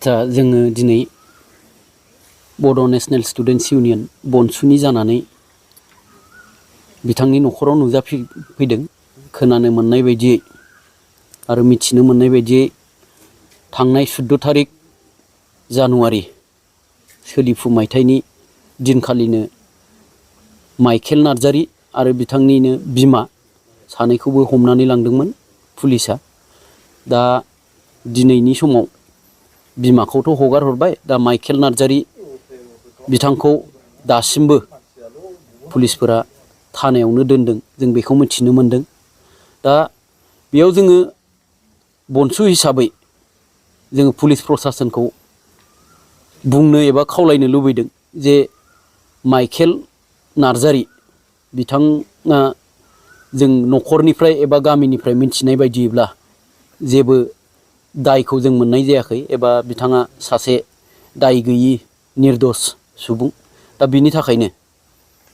आच्छा जोङो दिनै बड' नेशनेल स्टुडेन्ट्स इउनियन बनसुनि जानानै बिथांनि न'खराव नुजाफैदों। खोनानो मोननाय बायदियै आरो मिथिनो मोननाय बायदियै थांनाय 14 थारिख जानुवारि सोलिफु मायथाइनि दिनखालिनो माइखेल नार्जारी आरो बिथांनिनो बिमा सानैखौबो हमनानै लांदोंमोन पुलिसा। दा दिनैनि समाव बिमाखौथ' हगार हरबाय, दा माइखेल नार्जारी बिथांखौ दासिमबो पुलिसफोरा थानायावनो दोनदों, जों बेखौ मिथिनो मोनदों। दा बेयाव जोङो बनसु हिसाबै जोङो पुलिस प्रसासनखौ बुंनो एबा खावलायनो लुबैदों जे माइखेल नार्जारी बिथाङा जों न'खरनिफ्राय एबा गामिनिफ्राय मिथिनाय बायदियैब्ला जेबो दायखौ जों मोननाय जायाखै एबा बिथाङा सासे दाय गैयि निर्दोष सुबुं। दा बिनि थाखायनो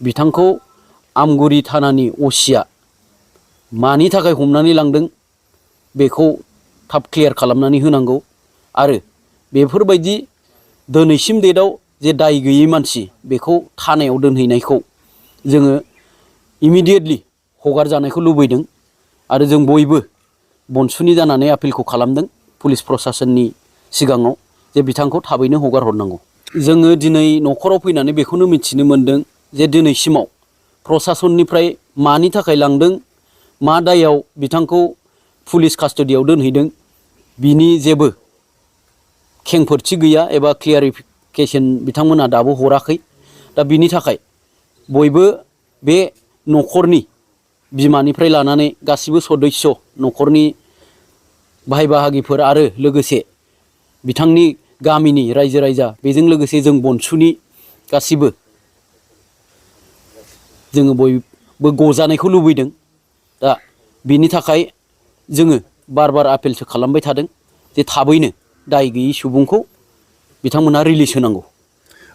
बिथांखौ आमगुरि थानानि असिया मानि थाखाय हमनानै लांदों बेखौ थाब क्लियार खालामनानै होनांगौ। आरो बेफोरबायदि दिनैसिम डेटआव जे दाय गैयै मानसि बेखौ थानायाव दोनहैनायखौ जोङो इमिडियेटलि हगारजानायखौ लुबैदों। आरो जों बयबो बनसुनि जानानै आपिलखौ खालामदों पुलिस प्रसासननि सिगाङाव जे बिथांखौ थाबैनो हगार हरनांगौ। जोङो दिनै न'खराव फैनानै बेखौनो मिथिनो मोनदों जे दिनैसिमाव प्रसासननिफ्राय मानि थाखाय लांदों, मा दायाव बिथांखौ पुलिस कास्टडियाव दोनहैदों, बिनि जेबो खेंफोरथि गैया एबा क्लियारिफिकेसन बिथांमोना दाबो हराखै। दा बिनि थाखाय बयबो बे न'खरनि बिमानिफ्राय लानानै गासिबो सदस्य न'खरनि भाई बाहागिफोर आरो लोगोसे बिथांनि गामिनि रायजो राजा, बेजों लोगोसे जों बनसुनि गासिबो जोङो बयबो गजानायखौ लुबैदों। दा बिनि थाखाय जोङो बार बार आपिलसो खालामबाय थादों जे थाबैनो दाय गैयि सुबुंखौ बिथांमोनहा रिलिज होनांगौ।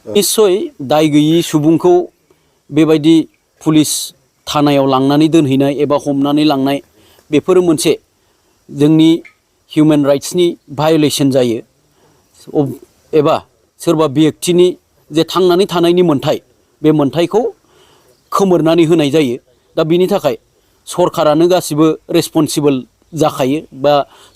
निस्सय दाय गैयि सुबुंखौ बेबायदि पुलिस थानायाव लांनानै दोनहैनाय एबा हमनानै लांनाय बेफोरो मोनसे जोंनि हिउमेन राइट्सनि भायलेसन जायो। एबा सोरबा बेक्तिनि जे थांनानै थानायनि मोन्थाय, बे मोन्थायखौ खोमोरनानै होनाय जायो। दा बिनि थाखाय सरकारानो गासिबो रेसपन्सिबोल जाखायो बा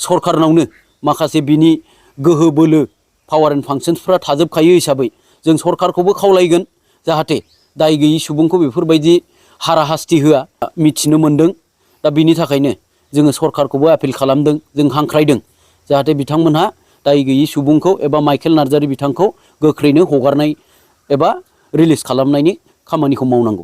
सरकारनावनो माखासे बिनि गोहो बोलो पावार एन्ड फांसन्सफ्रा थाजोबखायो हिसाबै जों सरकारखौबो खावलायगोन जाहाथे दाय गैयि सुबुंखौ बेफोरबायदि हाराहास्ति होआ। मिथिनो मोनदों। दा बिनि थाखायनो जोङो सरकारखौबो आपिल खालामदों, जों हांख्रायदों जाहाथे बिथांमोनहा दाय गैयि सुबुंखौ एबा माइखेल नार्जारी बिथांखौ गोख्रैनो हगारनाय एबा रिलिज खालामनायनि खामानिखौ मावनांगौ।